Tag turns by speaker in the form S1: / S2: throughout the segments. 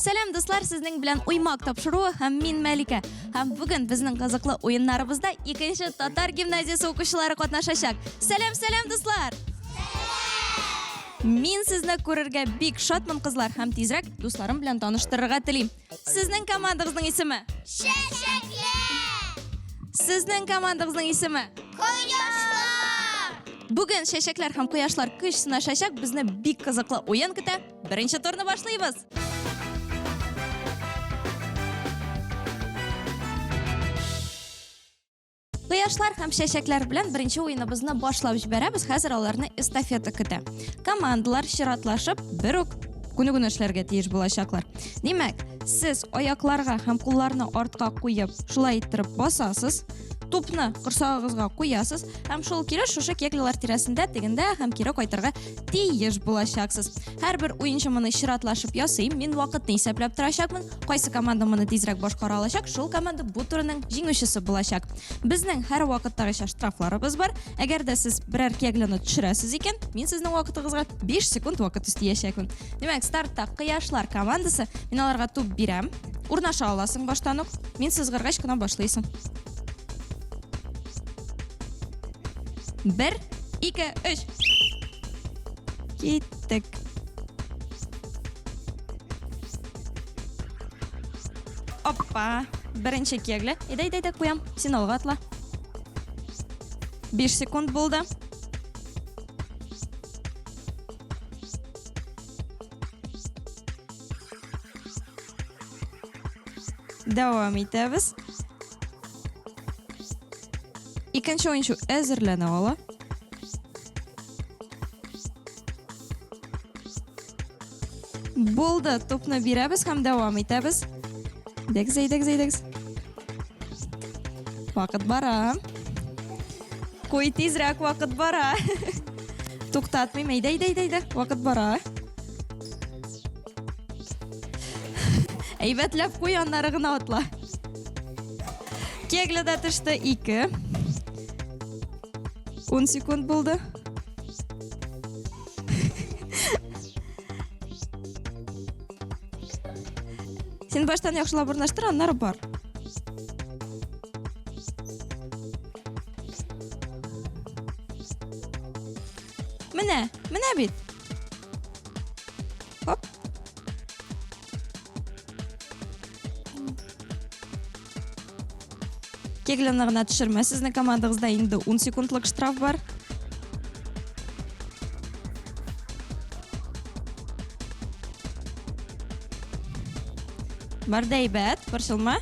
S1: Сәлам, дуслар, сезнең белән Уймак тапшыруы һәм мин Мәликә. Һәм бүген безнең кызыклы уеннарыбызда икенче татар гимназиясе укучылары катнашачак. Сәлам, сәлам, дуслар! Мин сезне күрергә бик шатмын, кызлар, һәм тизрәк дусларым белән таныштырырга телим. Сезнең командагызның исеме?
S2: Чәчәкләр!
S1: Сезнең командагызның исеме?
S2: Кояшлар!
S1: Бүген чәчәкләр һәм кояшлар көч сынашачак. Безне бик кызыклы уен көтә. Беренче турны башлыйбыз. Кояшлар һәм чәчәкләр белән беренче уеныбызны башлап җибәрәбез. Хәзер аларны эстафета көтә. Командалар чиратлашып бер үк күнегүне эшләргә тиеш булачаклар. Димәк, сез аякларга һәм кулларны артка куеп, шулай иттереп басасыз. Тупны корсагыгызга куясыз һәм шул килеш шушы кеглилар тирәсендә тегендә һәм кире кайтырга тиеш булачаксыз. Һәрбер уенчы моны чиратлашып ясый. Мин вакытны исәпләп торачакмын. Кайсы команда моны тизрәк башкара алачак, шул команда бу турның җиңүчесе булачак. Безнең һәр вакыттагыча штрафларыбыз бар. Әгәр дә сез берәр кегляны төшерәсез икән, мин сезнең вакытыгызга 5 секунд вакыт өстиячәкмен. Димәк, стартта Кояшлар командасы. Мин аларга туп бирәм. Урнаша аласың баштан ук. Мин сызгыргач кына башлыйсың. Бер, ике, өч. Киттек. Опа! Беренче кегле. Әйдә, әйдә, әйдә, куям. Син алга атла. 5 секунд булды. Дәвам итәбез. Икенче уенчы әзерләнә ала. Булды, тупны бирәбез һәм дәвам итәбез. Әйдәгез, әйдәгез, әйдәгез. Вакыт бара. Куй тизрәк, вакыт бара. Туктатмыйм, әйдә, әйдә, әйдә, әйдә. Вакыт бара. Әйбәтләп куй, аннары гына атла. Кегля да төште, 2. 10 секунд булды. Син баштан яхшылап урнаштыр, аннары бар. Менә, менә бит. Хоп. Кегляны гына төшермә, сезнең командагызда инде 10 секундлык штраф бар. Бар да әйбәт, борчылма.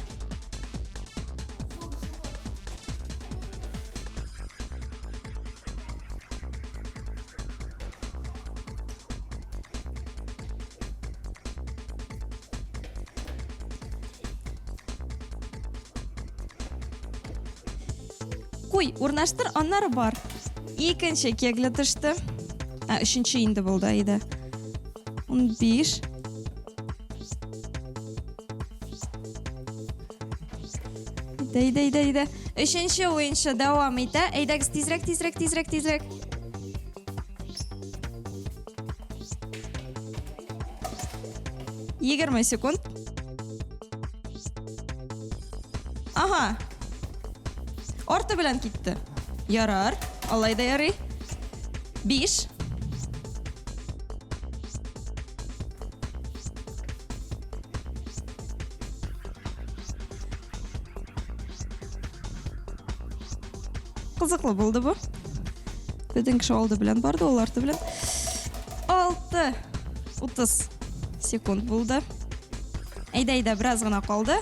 S1: Куй, урнаштыр, аннары бар. Икенче кегли төште. Ә, өченче инде булды, әйдә. 15. Әйдә, әйдә, әйдә, әйдә. Өченче уенчы дәвам итә. Әйдәгез, тизрәк, тизрәк, тизрәк, тизрәк. 20 секунд. Ага. Арты белән китте. Ярар, алай да ярый. 5. Кызыклы булды бу. Бөтен кеше алды белән барды, ул арты белән. 6 30 секунд булды. Әйдә, әйдә, бераз гына калды.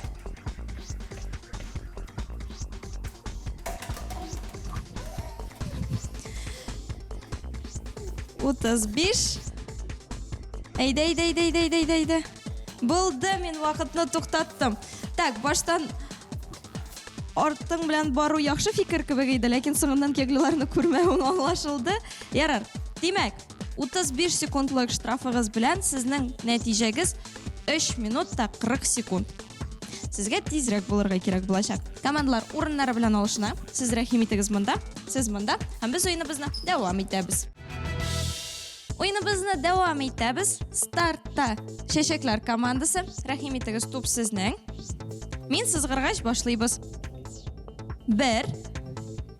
S1: 35. Әйдә, әйдә, әйдә, әйдә, әйдә, әйдә, әйдә. Булды, мин вакытны туктаттым. Так, баштан артың белән бару яхшы фикер кебек иде, ләкин соңыннан кеглиларны күрмәвең аңлашылды. Ярар. Димәк, 35 секундлык штрафыгыз белән сезнең нәтиҗәгез 3 минут та 40 секунд. Сезгә тизрәк булырга кирәк булачак. Командалар урыннары белән алышына. Сез рәхим итегез монда, сез монда, һәм без уеныбызны дәвам итәбез. Уеныбызны дәвам итәбез. Стартта Чәчәкләр командасы. Рәхим итегез, туп сезнең. Мин сызгыргач башлыйбыз. Бер,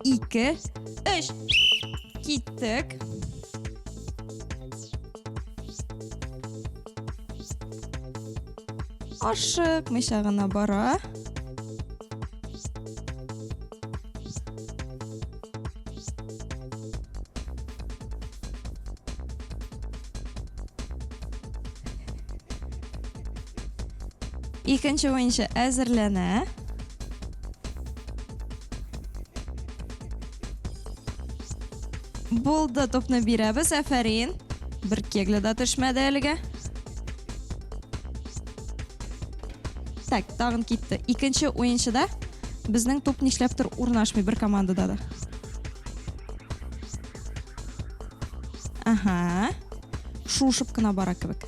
S1: ике, өч. Киттек. Ашыкмыйча гына бара. Икенче уенчы әзерләнә. Булды, топны бирәбез, әфәрин. Бер кегли да төшмәде әлегә. Так, тагын китте. Икенче уенчыда безнең туп нишләптер урнашмый бер командада да. Ага. Шуышып кына бара кебек.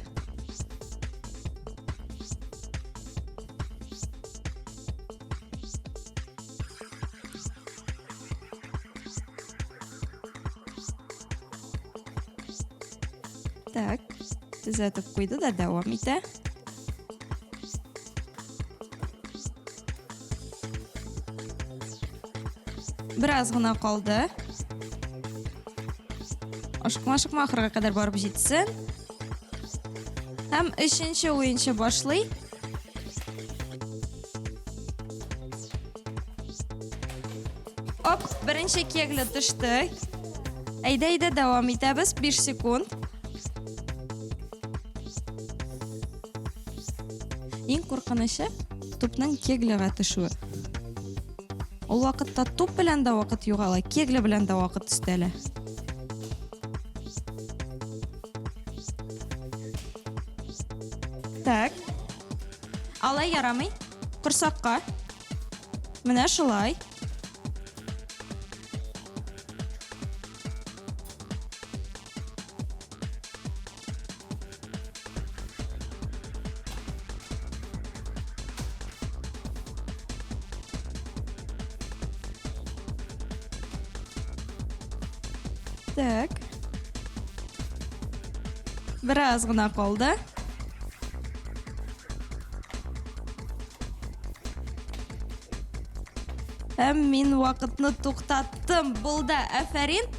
S1: Так, төзәтеп куйды да дәвам итә. Бераз гына калды. Ашыкма, ашыкма, ахырга кадәр барып җитсен. Һәм өченче уенчы башлый. Оп, беренче кегли төште. Әйдә, әйдә, дәвам итәбез. 5 секунд. Иң куркынычы тупның кегляга төшүе. Ул вакытта туп белән дә вакыт югала, кегля белән дә вакыт өстәлә. Так. Алай ярамый. Корсакка. Менә шулай. Так. Бераз гына калды. Һәм мин вакытны туктаттым. Булды, афәрин.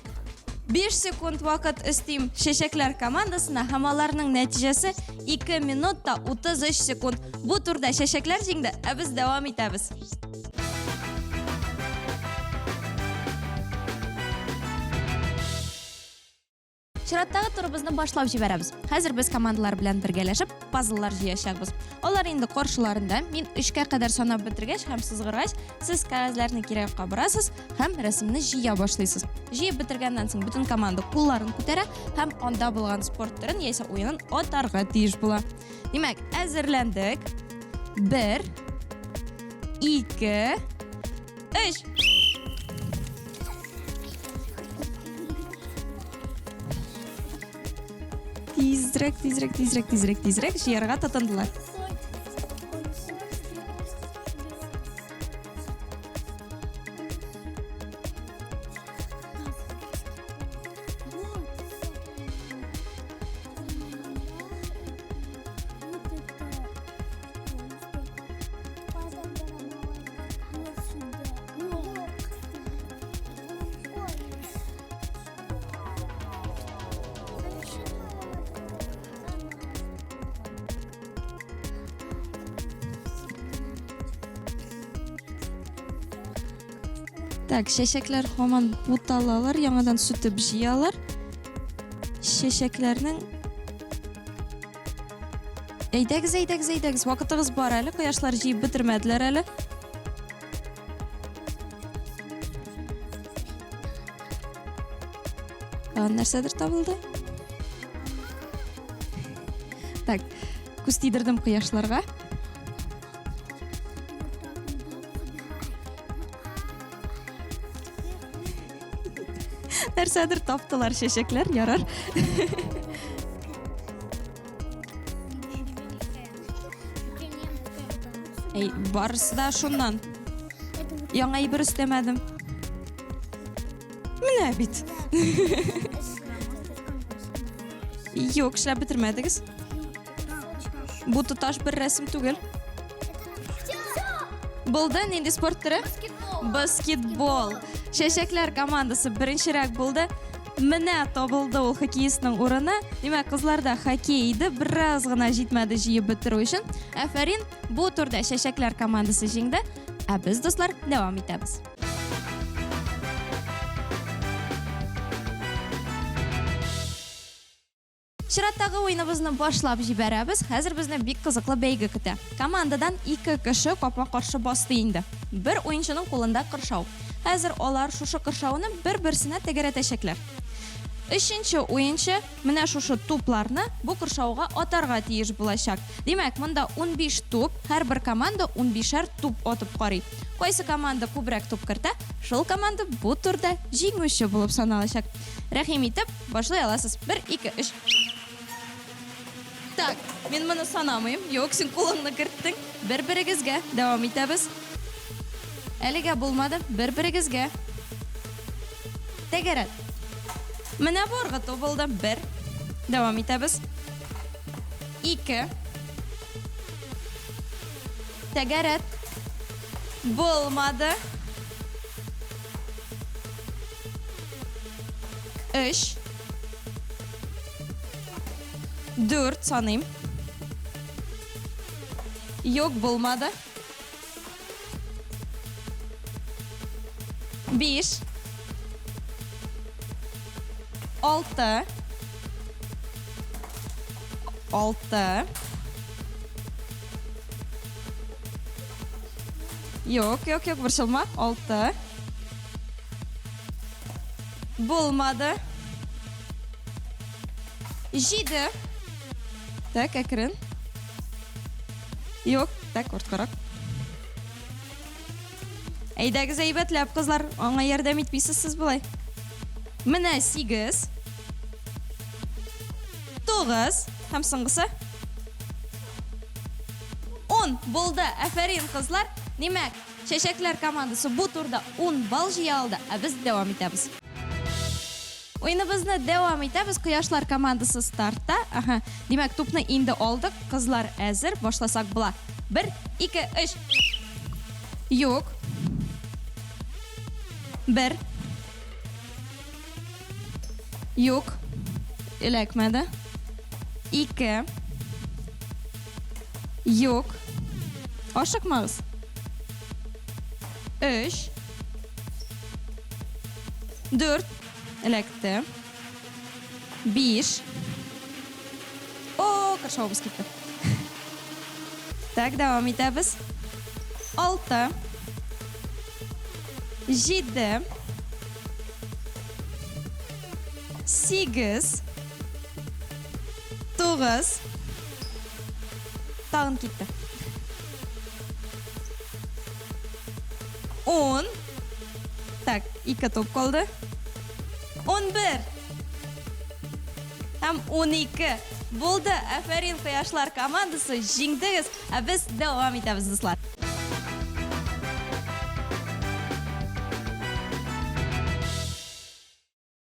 S1: 5 секунд вакыт өстим Чәчәкләр командасына һәм аларның нәтиҗәсе 2 минут та 33 секунд. Бу турда Чәчәкләр җиңде, ә без дәвам итәбез. Чираттагы турыбызны башлап җибәрәбез. Хәзер без командалар белән бергәләшеп пазллар җыячакбыз. Алар инде каршыларында. Мин өчкә кадәр санап бетергәч һәм сызгыргач, сез кәгазьләрне кире якка борасыз һәм рәсемне җыя башлыйсыз. Җыеп бетергәннән соң бөтен команда кулларын күтәрә һәм анда булган спорт төрен яисә уенын атарга тиеш була. Димәк, әзерләндек. Бер, ике, өч. Тизрәк, тизрәк, тизрәк, тизрәк, тизрәк җыярга тотындылар. Так, чәчәкләр һаман буталалар, яңадан сүтеп җыялар. Чәчәкләрнең Әйдәгез, әйдәгез, әйдәгез, вакытыгыз бар әле, кояшлар җыеп бетермәделәр әле. Тагын нәрсәдер табылды. Так, күз тидердем кояшларга. Нәрсәдер таптылар чәчәкләр, ярар. Әй, барысы да шуннан. Яңа әйбер өстәмәдем. Менә бит. Юк, эшләп бетермәдегез. Бу тоташ бер рәсем түгел. Булды, нинди спорт төре? Баскетбол. Чәчәкләр командасы беренчерәк булды. Менә табылды ул хоккеистның урыны. Димәк, кызларда хоккей иде, бераз гына җитмәде җыеп бетерү өчен. Афәрин, бу турда Чәчәкләр командасы җиңде. Ә без, дуслар, дәвам итәбез. Чираттагы уеныбызны башлап җибәрәбез. Хәзер безне бик кызыклы бәйге көтә. Командадан ике кеше капма-каршы басты инде. Бер уенчының кулында кыршау. Хәзер алар шушы кыршауны бер-берсенә тәгәрәтәчәкләр. Өченче уенчы менә шушы тупларны бу кыршауга атарга тиеш булачак. Димәк, монда 15 туп, һәрбер команда унбишәр туп атып карый. Кайсы команда күбрәк туп кертә, шул команда бу турда җиңүче булып саналачак. Рәхим итеп, башлый аласыз. Бер, ике, өч. Так, мин моны санамыйм. Юк, син кулыңны керттең. Бер-берегезгә дәвам итәбез. Әлегә булмады. Бер-берегезгә. Тәгәрәт. Менә бу ыргыту булды. Бер. Дәвам итәбез. Ике. Тәгәрәт. Булмады. Өч. Дүрт саныйм. Юк, булмады. Биш. Алты. Алты. Юк, юк, юк, борчылма. Алты. Булмады. Җиде. Так, әкрен. Юк, так, орткарак. Әйдәгез әйбәтләп, кызлар, аңа ярдәм итмисез сез болай. Менә сигез. Тугыз. Һәм соңгысы. Ун. Булды. Афәрин, кызлар. Димәк, Чәчәкләр командасы бу турда 10 балл җыя алды, ә без дәвам итәбез. Уеныбызны дәвам итәбез. Кояшлар командасы стартта. Аһа. Димәк, тупны инде алдык. Кызлар әзер. Башласак була. 1, 2, 3. Юк. 1. Юк. Эләкмәде. 2. Юк. Ашыкмагыз. 3. 4. Эләкте. 5. О, кыршавыбыз китте. Так, дәвам итәбез. 6. 7. 8. 9. Тагын китте. 10. Так, ике топ калды. 11. Һәм 12. Булды. Афәрин, Кояшлар командасы, җиңдегез. Ә без дәвам итәбез, дуслар.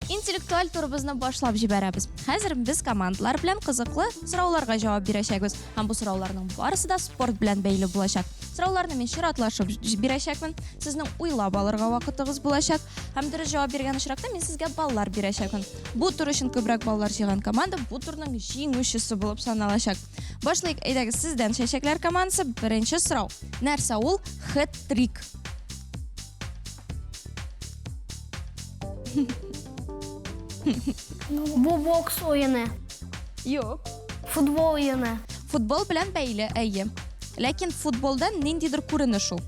S1: Интеллектуаль турыбызны башлап җибәрәбез. Хәзер без командалар белән кызыклы сорауларга җавап бирәчәкбез. Һәм бу сорауларның барысы да спорт белән бәйле булачак. Сорауларны мин чиратлашып бирәчәкмен. Сезнең уйлап алырга вакытыгыз булачак. Һәм дөрес җавап биргән очракта мин сезгә баллар бирәчәкмен. Бу тур өчен күбрәк баллар җыйган команда бу турның җиңүчесе булып саналачак. Башлыйк, әйдәгез, сездән Чәчәкләр командасы беренче сорау. Нәрсә ул хет-трик?
S2: Бу бокс уены.
S1: Юк.
S2: Футбол уены.
S1: Футбол белән бәйле, әйе. Ләкин футболдан ниндидер күренеш ул.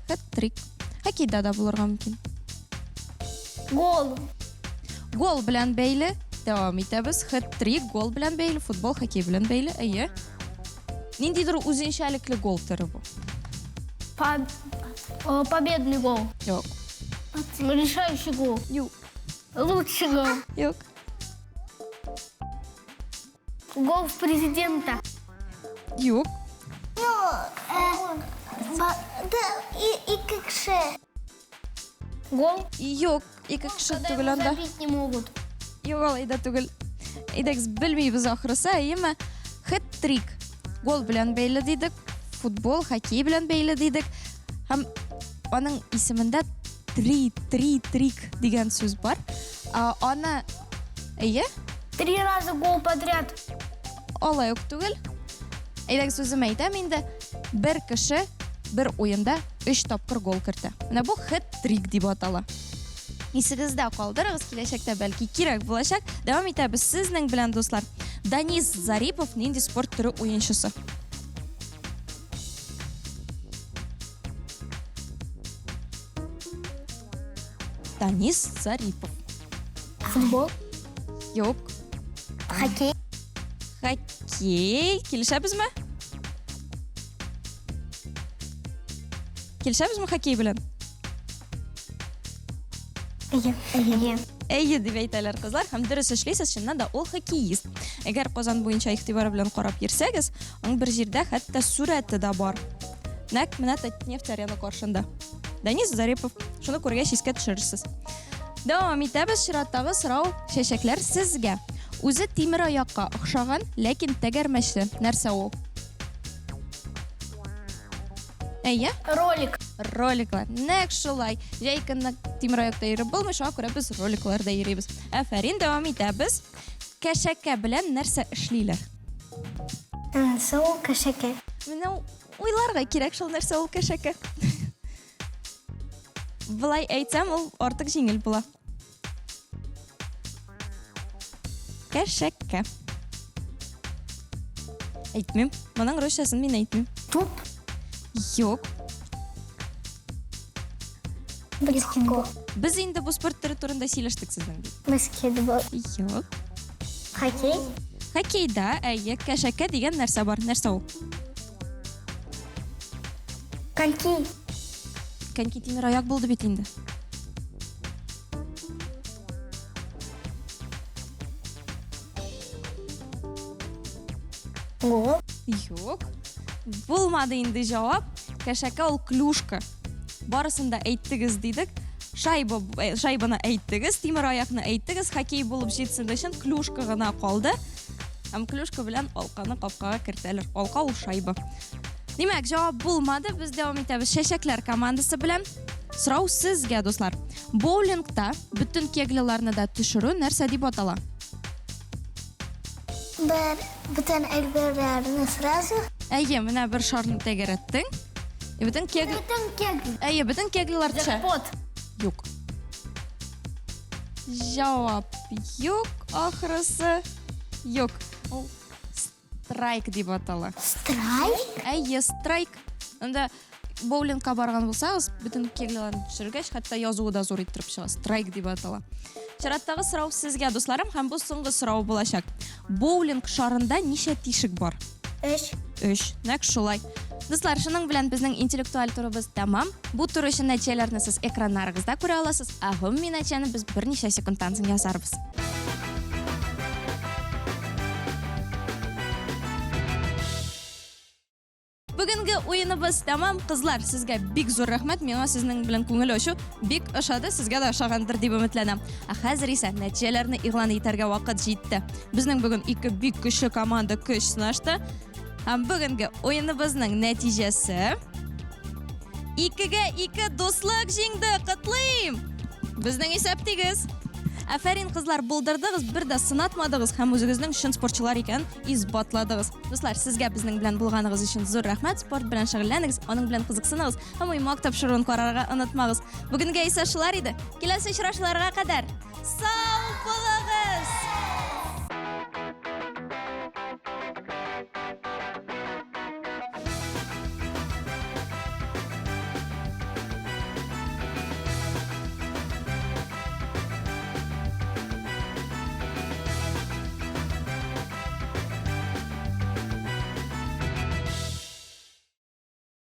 S1: Хет-трик. Хоккейда да булырга мөмкин.
S2: Гол.
S1: Гол белән бәйле. Дәвам итәбез. Хет-трик, гол белән бәйле, футбол, хоккей белән бәйле, әйе. Ниндидер үзенчәлекле гол төре бу.
S2: Победный гол.
S1: Юк.
S2: Решающий гол.
S1: Юк.
S2: Лучший гол.
S1: Юк.
S2: Гол в президента.
S1: Юк.
S2: Ике кеше. Гол?
S1: Юк. Ике кеше
S2: Когда
S1: түгел
S2: его
S1: анда.
S2: забить не могут.
S1: Юк, алай да түгел. Әйдәгез, белмибез ахрысы, әйеме? Хет-трик. Гол белән бәйле дидек, футбол, хоккей белән бәйле дидек. Һәм аның исемендә три, три, трик дигән сүз бар. Аны әйе?
S2: Три раза гол подряд.
S1: Алай ук түгел. Әйдәгез, үзем әйтәм инде. Бер кеше бер уенда өч тапкыр гол кертә. Менә бу хет-трик дип атала. Исегездә калдырыгыз, киләчәктә бәлки кирәк булачак. Дәвам итәбез сезнең белән, дуслар. Данис Зарипов нинди спорт төре уенчысы? Данис Зарипов.
S2: Футбол.
S1: Юк.
S2: Хоккей.
S1: Хоккей. Килешәбезме? Килешәбезме хоккей белән?
S2: Әйе. Әйе.
S1: Әйе дип әйтәләр кызлар һәм дөрес эшлисез, чыннан да ул хоккеист. Әгәр Казан буенча игътибар белән карап йөрсәгез, аның бер җирдә хәтта сурәте дә бар. Нәкъ менә Татнефть арена каршында. Данис Зарипов. Шуны күргәч искә төшерерсез. Дәвам итәбез. Чираттагы сорау чәчәкләр сезгә. Үзе тимер аякка охшаган, ләкин тәгәрмәчле. Нәрсә ул? Әйе?
S2: Ролик.
S1: Роликлар. Нәкъ шулай. Җәй көнне тимер аякта йөреп булмый, шуңа күрә без роликларда йөрибез. Афәрин, дәвам итәбез. Кәшәкә белән нәрсә эшлиләр?
S2: Нәрсә ул кәшәкә?
S1: Менә уйларга кирәк шул нәрсә ул кәшәкә. Былай әйтсәм, ул артык җиңел була. Кәшәкә. Әйтмим. Моның русчасын мин әйтмим.
S2: Туп.
S1: Юк.
S2: Баскетбол.
S1: Без инде бу спорт төре турында сөйләштек сезнең бит.
S2: Баскетбол.
S1: Юк.
S2: Хоккей.
S1: Хоккейда, әйе, кәшәкә дигән нәрсә бар. Нәрсә ул?
S2: Коньки.
S1: Коньки тимер аяк булды бит инде.
S2: Гол.
S1: Юк. Булмады инде җавап. Кәшәкә ул клюшка. Барысын да әйттегез дидек. Шайба, э, шайбаны әйттегез, тимер аякны әйттегез, хоккей булып җитсен өчен клюшка гына калды. Һәм клюшка белән алканы капкага кертәләр. Алка ул шайба. Димәк, җавап булмады. Без дәвам итәбез Чәчәкләр командасы белән. Сорау сезгә, дуслар. Боулингта бөтен кеглиларны да төшерү нәрсә дип атала?
S2: Бер бөтен әйберләрне сразу.
S1: Әйе, менә бер шарны тәгәрәттең. И бөтен кегл...
S2: Бөтен кегли.
S1: Әйе, бөтен кеглилар төшә.
S2: Джекпот.
S1: Юк. Җавап юк, ахрысы. Юк. Ул страйк дип атала.
S2: Страйк?
S1: Әйе, страйк. Анда боулингка барган булсагыз, бөтен кеглиларны төшергәч, хәтта язуы да зур иттереп чыга. Страйк дип атала. Чираттагы сорау сезгә, дусларым, һәм бу соңгы сорау булачак. Боулинг шарында ничә тишек бар?
S2: Өч.
S1: Өч. Нәкъ шулай. Дуслар, шуның белән безнең интеллектуаль турыбыз тәмам. Бу тур өчен нәтиҗәләрне сез экраннарыгызда күрә аласыз, ә гомуми нәтиҗәне без берничә секундтан соң язарбыз. Бүгенге уеныбыз тәмам. Кызлар, сезгә бик зур рәхмәт. Миңа сезнең белән күңел ачу бик ошады. Сезгә дә ошагандыр дип өметләнәм. Ә хәзер исә нәтиҗәләрне игълан итәргә вакыт җитте. Безнең бүген ике бик көчле команда көч сынашты. Һәм бүгенге уеныбызның нәтиҗәсе икегә ике дуслык җиңде. Котлыйм! Безнең исәп тигез. Афәрин, кызлар, булдырдыгыз, бер дә сынатмадыгыз һәм үзегезнең чын спортчылар икәнен исбатладыгыз. Дуслар, сезгә безнең белән булганыгыз өчен зур рәхмәт. Спорт белән шөгыльләнегез, аның белән кызыксыныгыз һәм уймак тапшыруын карарга онытмагыз. Бүгенгә исә шулар иде. Киләсе очрашуларга кадәр сау булыгыз!